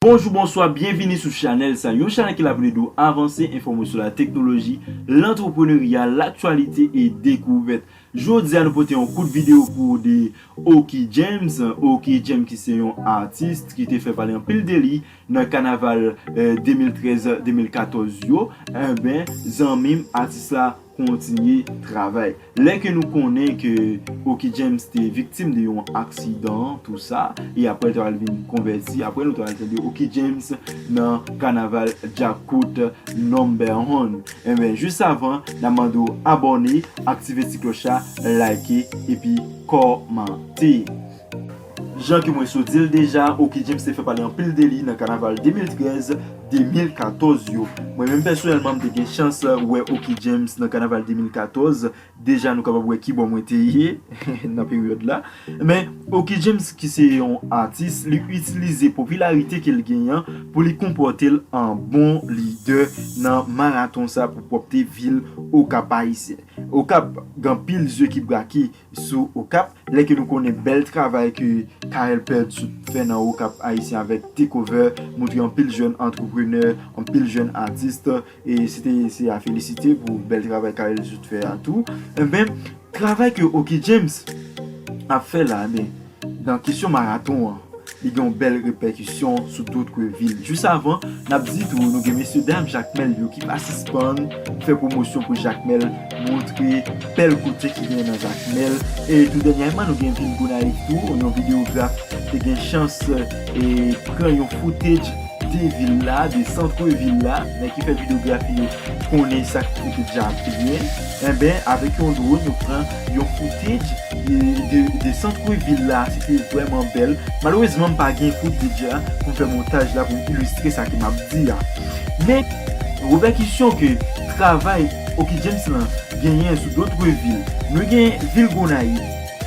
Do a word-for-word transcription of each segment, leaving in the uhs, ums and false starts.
Bonjou, bonswa, byenvini sou chanèl sa. Yon chanèl ki la pou ede w avanse, enfòme w sou la teknoloji, lantreprenerya, laktyalite e dekouvèt. Jodi a, nou pote yon kout videyo pou w de Oky James. Oky James ki se yon atis ki te fè pale anpil de li nan kanaval, eh, de mil trèz, de mil katòz yo. Enben, zanmi m, atis la kontinye travay. Lè ke nou konnen ke Oky James te viktim de yon aksidan, tou sa, e apre l ta al vin konvèti, apre nou ta al tande Oky James nan kanaval Djakout Number One. Enben, jis avan, n ap mande w abòne, aktive ti klòch la, like, epi kòmante. Jan ke mwen sot di l deja, Oky James te fè pale anpil de li nan kanaval de mil trèz, de mil katòz yo. Mwen menm pèsonèlman, m te gen chans wè Oky James nan kanaval de mil katòz. Deja, nou kapab wè kibò mwen te ye nan peryòd la. Men, Oky James, ki se yon atis, li itilize popilarite ke l genyen pou li konpòte l an bon lidè nan maraton sa pou pwòpte vil Okap ayisyen. Okap, gen anpil zye ki brake sou Okap. Lè ke nou konnen bèl travay ke Carel Perth sot fè nan Okap ayisyen avèk Takeover, montre anpil jèn antreprenè, anpil jèn atis, e se te, se a felisite pou bèl travay Carel sot fè a tou. Enben, travay ke Oky James ap fè la, enben, nan kesyon maraton an, li gen yon bèl repèkisyon sou dòt vil. Jis avan, n ap di tou, nou gen mesye dam Jakmèl yo ki pa sispann fè pwomosyon pou Jakmèl, montre bèl kote ki gen nan Jakmèl. E tou dènyèman, nou gen vil Gonayiv tou, yon videograf te gen chans, e, pran yon footage de vil la, de sant vil la. Nèg ki fè videografi yo konnen sa k footage a byen. Enben, avèk yon drone, yo pran yon footage de, de, de sant vil la. Se te vrèman bèl. Malerezman, m pa gen footage la pou m fè montaj la pou m ilistre sa ke m ap di a. Men, repèkisyon ke travay Oky James lan genyen sou dòt vil. Nou gen vil Gonayiv,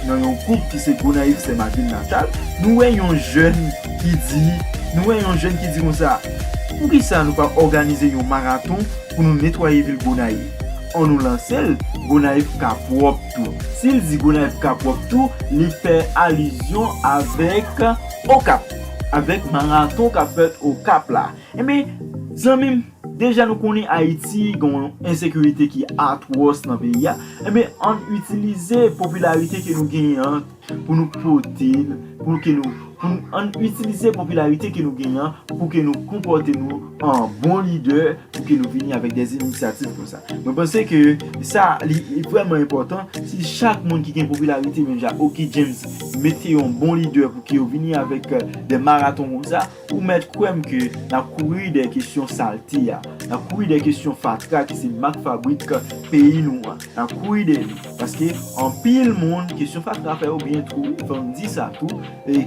nan yon gwoup ki se Gonayiv, c'est ma ville natale, nou wè yon jèn ki di, nou wè yon jèn ki di konsa, poukisa nou pa òganize yon maraton pou nou netwaye vil Gonayiv? Ann nou lanse l, Gonayiv ka pwòp tou. Si l di Gonayiv ka pwòp tou, li fè alizyon avèk Okap, avèk maraton k ap fèt Okap la. Enben, zanmi m, deja nou konnen Ayiti gen yon ensekirite ki atwòs nan peyi a. Enben, ann itilize popilarite ke nou genyen an pou nou pote l, pou ke nou, pou nou, ann itilize popilarite ke nou genyen an pou ke nou konpòte nou an bon lidè, pou ke nou vini avèk de inisyativ konsa. Mwen panse ke sa, li vrèman enpòtan. Si chak moun ki gen popilarite, menm jan Oky James, mete yon bon lidè pou ke yo vini avèk, eh, de maraton konsa, ou mèt kwè m ke n ap kouri dèyè kesyon salte a. N ap kouri dèyè kesyon fatra ki se mak fabrik peyi nou an. N ap kouri dèyè li. Paske anpil moun, kesyon fatra fè yo byen twou, fò n di sa tou. E